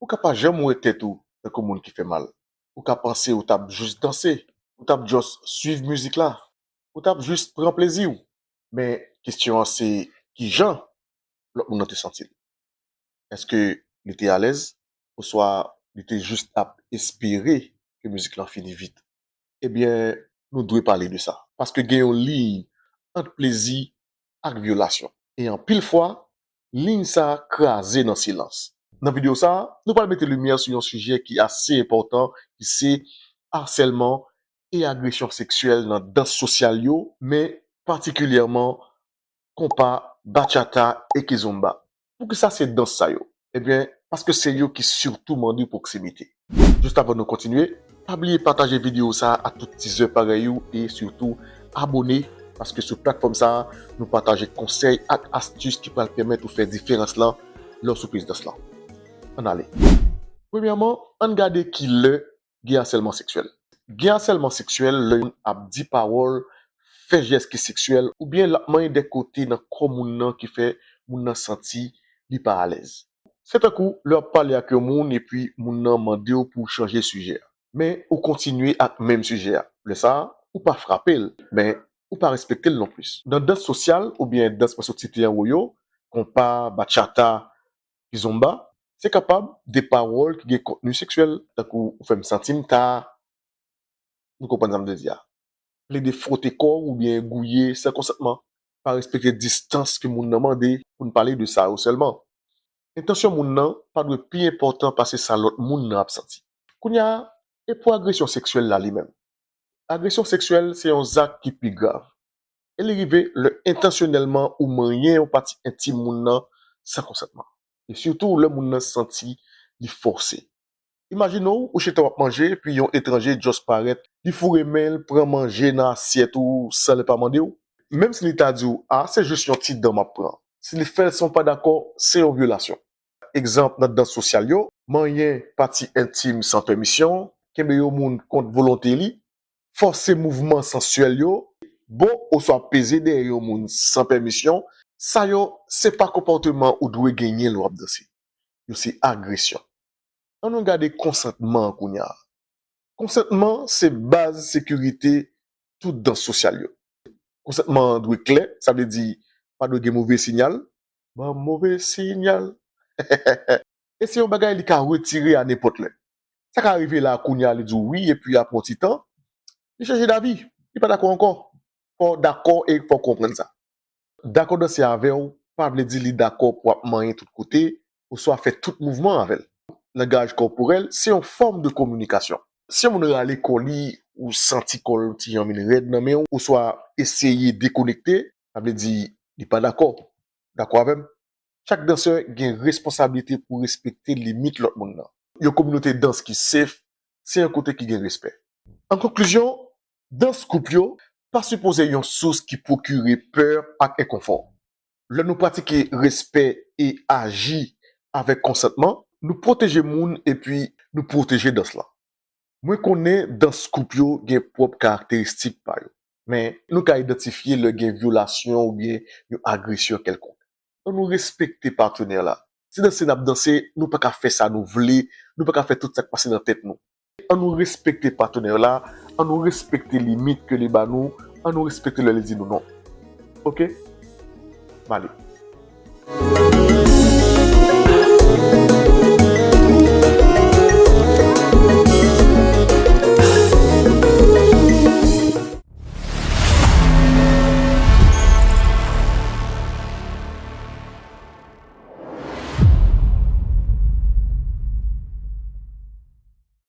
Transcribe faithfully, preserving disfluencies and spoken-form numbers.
Ou ka pa janm wè tèt ou tankou moun ki fè mal. Ou ka panse ou t ap jis danse, ou t ap just swiv mizik la, ou t ap jis pran plezi w. Men kesyon an se, kijan lòt moun nan te santi l? Èske li te alèz, oswa li te jis ap espere ke mizik lan fini vit? Ebyen, nou dwe pale de sa. Paske gen yon liy ant plezi ak vyolasyon. E anpil fwa, liy sa a kraze nan silans. Nan videyo sa a, nou pral mete limyè sou yon sijè ki ase enpòtan, ki se asèlman e agresyon seksyèl nan dans sosyal yo, men patikilyèman konpa, bachata e kizomba. Poukisa se dans sa yo? Ebyen, paske se yo ki sitou mande pwoksimite. Jis avan nou kontinye, pa bliye pataje videyo sa a ak tout tizè parèy ou e sitou abone, paske sou platfòm sa a, nou pataje konsèy ak astis ki pral pèmèt ou fè diferans lan lè w sou pis dans lan. Ann ale. Premyèman, ann gade ki lè gen asèlman seksyèl. Gen asèlman seksyèl lè yon moun ap di pawòl, fè jès ki seksyèl, oubyen l ap manyen de kote nan kò moun nan ki fè moun nan santi li pa alèz. Se tankou lè w ap pale ak yon moun epi moun nan mande w pou w chanje sijè a. Men ou kontinye ak menm sijè a. Lè sa a, ou pa frape l, men ou pa respekte l nonplis. Nan dans sosyal oubyen dans mwen sot site anwo yo, konpa, bachata, kizomba, se kapab de pawòl ki gen kontni seksyèl, tankou ou fè m santi m ta, nou konprann sa m vle di a. Plede fwote kò w oubyen gouye san konsantman, pa respekte distans ke moun nan mande, pou n pale de sa yo sèlman. Entansyon moun nan pa dwe pi enpòtan pase sa lòt moun nan ap santi. Kounye a, e pou agresyon seksyèl la li menm? Agresyon seksyèl se yon zak ki pi grav. E li rive lè entansyonèlman ou manyen yon pati entim moun nan san konsantman. E sitou lè moun nan santi li fòse. Imajine w, ou chita w ap manje, epi yon etranje just parèt, li foure men l, pran manje nan asyèt ou san li pa mande w. Menm si li ta di w, a, se jis yon ti dan m ap pran. Si li fè l san w pa dakò, se yon vyolasyon. Egzanp, nan dans sosyal yo, manyen pati entim san pèmisyon, kenbe yon moun kont volonte li, fòse mouvman sansyèl yo, bo oswa peze dèyè yon moun san pèmisyon, sa yo se pa konpòteman ou dwe genyen lè w ap danse. Yo se agresyon. Ann nou gade konsantman an kounye a. Konsantman se baz sekirite tout dans sosyal yo. Konsantman an dwe klè, sa vle di pa dwe gen move siyal. Ban move siyal. E se yon bagay li ka retire a nenpòt lè. Sa ka rive la kounye a li di w wi epi apre yon ti tan, li chanje davi, li pa dakò ankò. Fò w dakò e fò w konprann sa. Dakò danse avè w pa vle di li dakò pou ap manyen tout kote oswa fè tout mouvman avè l. Langaj kòporèl se yon fòm de kominikasyon. Si yon moun rale kò li, ou santi kò l ti jan vin rèd nan men w, oswa eseye dekonekte, sa vle di li pa dakò. Dakò avè m? Chak dansè gen responsablite pou respekte limit lòt moun nan. Yon kominote dans ki safe, se yon kote ki gen respè. An konklizyon, dans koup yo pa sipoze yon sous ki pwokire pè ak enkonfò. Lè nou pratike respè e aji avèk konsantman, nou pwoteje moun epi nou pwoteje dans lan. Mwen konnen dans koup yo gen pwòp karakteristik pa yo, men nou ka idantifye lè gen vyolasyon oubyen yon agresyon kèlkonk. Ann nou respekte patnè la. Se danse n ap danse, nou pa ka fè sa nou vle, nou pa ka fè tout sa k pase nan tèt nou. Ann nou respekte patnè la, ann nou respekte limit ke li ba nou, ann nou respekte lè li di nou non. Oke? M ale.